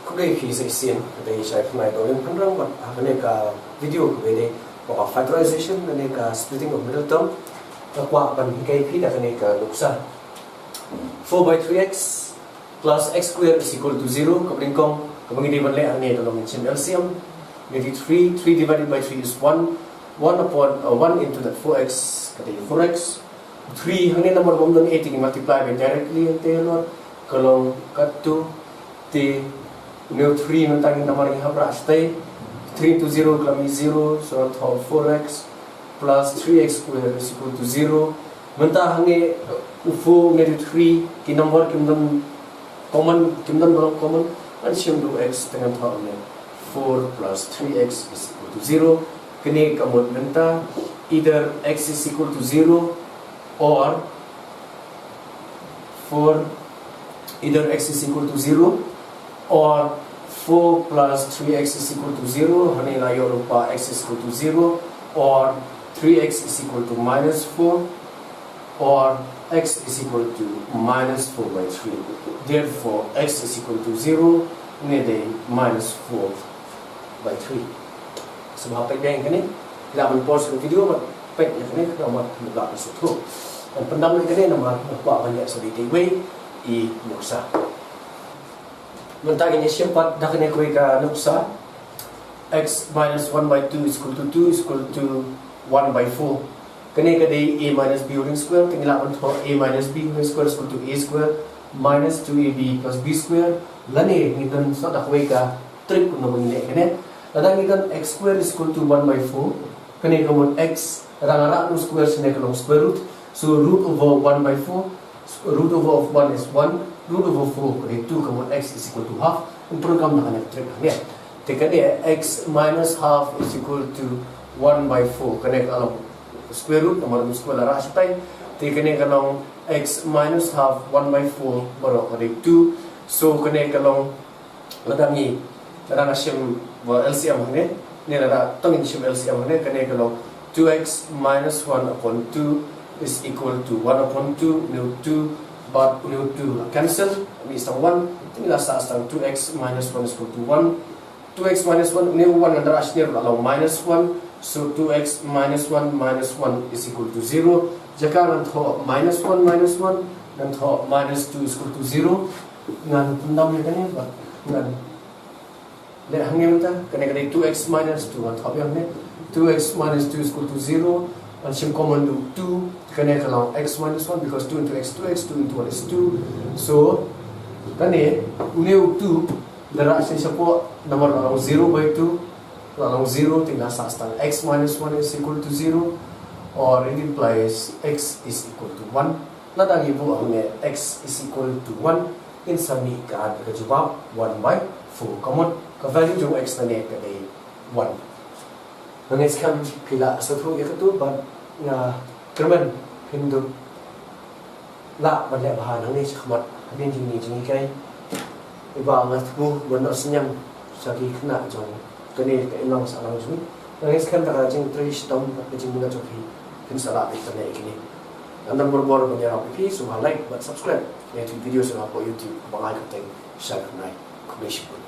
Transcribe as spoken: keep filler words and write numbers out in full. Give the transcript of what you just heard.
Khublei phi sa shisien, ka dei Shai Khynnai Dohling Pynrang bad ha kane ka video kaba dei ba factorization lane ka splitting of middle term. Nga kwah ban hikai phi da kane ka nuksa. Four by three x plus x square is equal to zero, kaba nyngkong kaba ngi dei ban leh hangne ka long ngi shim L C M. Ngi dei three, three divided by three is one, one upon uh, one into that four x, ka dei four x. Three hangne namar ba ym don a te ngi multiply ban directly hangtei halor, ka long katto. Te une u three mynta ngi namar ngi hap rah shatei, three into zero ka la mih zero, so nga thoh four x plus three x square is equal to zero. Mynta hangne u four ne u three ki number kim don common, kim don ba long common. Ngan shim da u x te ngan thoh hangne four plus three x is equal to zero. Kane ka mut mynta either x is equal to zero or four, either x is equal to zero or four plus three x is equal to zero. Hangne la ïoh lypa x is equal to zero or three x is equal to minus four or x is equal to minus four by three. Therefore, x is equal to zero, ne dei minus four by three. Sngewbha peit biang ïa kane, phi lah ban pause ïa ka video bad peit ïa kane, ka dei mat, phi lah ban sngewthuh. Ngan pyndam ïa kane namar nga kwah ban ïa sa dei iwei i nuksa. Mynta ngin ïa shim pat da kane kawei ka nuksa, x minus one by two is equal to two is equal to one by four. Kane ka dei a minus b whole square, te ngi lah ban thoh a minus b whole square is equal to a square minus two a b plus b square. Lane ngi don sa da kawei ka trick kumno ba ngi leh kane. Lada ngi don x square is equal to one by four, kane ka mut x, lada nga rah u square shane ka long square root. So root over one by four, root over of one is one, root over four ka dei two, ka mut x is equal to half. Ngan pyndonkam da kane ka trick hangne. Te kane x minus half is equal to one by four. Kane ka long square root namar u square la rah shatai. Te kane ka long x minus half one by four baroh ka dei two. So kane ka long, lada ngi, lada nga shim, well, L C M hangne, ne lada tang ngi shim L C M hangne, kane ka long two x minus one upon two is equal to one upon two, une u two bad une u two la cancel, mih tang one, te ngi la sah tang two x minus one is equal to one. Two x minus one, une u one ngan rah shane ruh la long minus one. So two x minus one minus one is equal to zero. Jaka ngan thoh minus one minus one, ngan thoh minus two is equal to zero. Ngan pyndam ïa kane bad ngan leh hangne mynta, kane ka dei two x minus two, ngan thoh biang hangne. Two x minus two is equal to zero. Ngan shim common da u two, kane ka long x minus one because two into x two x, two into one is two. So kane une u two da rah shane shapoh namar la long zero by two, la long zero, te ngi la sah tang x minus one is equal to zero, or it implies x is equal to one. Lada ngi buh hangne x is equal to one, ngin sa mih ka, ka jubab one by four. Ka mut ka value jong x hangne ka dei one. Nga ngeit skhem phi la sngewthuh ïa kato bad nga kyrmen phin dup lah ban leh bha nangne shakhmat hadien jong kane ka jinghikai. Iba nga thmu ban noh synñiang sha ki khynnah jong kane ka imlang sahlang jong ngi. Nga ngeit skhem da ka jingtrei shitom bad ka jingmut jong phi, phin sa lah ban leh ïa kine. Ngan don bor bor ban ïarap ïa phi, sngewbha like bad subscribe ïa ki video jong nga hapoh YouTube ba nga ai kyrteng Shai Khynnai. Khublei shibun.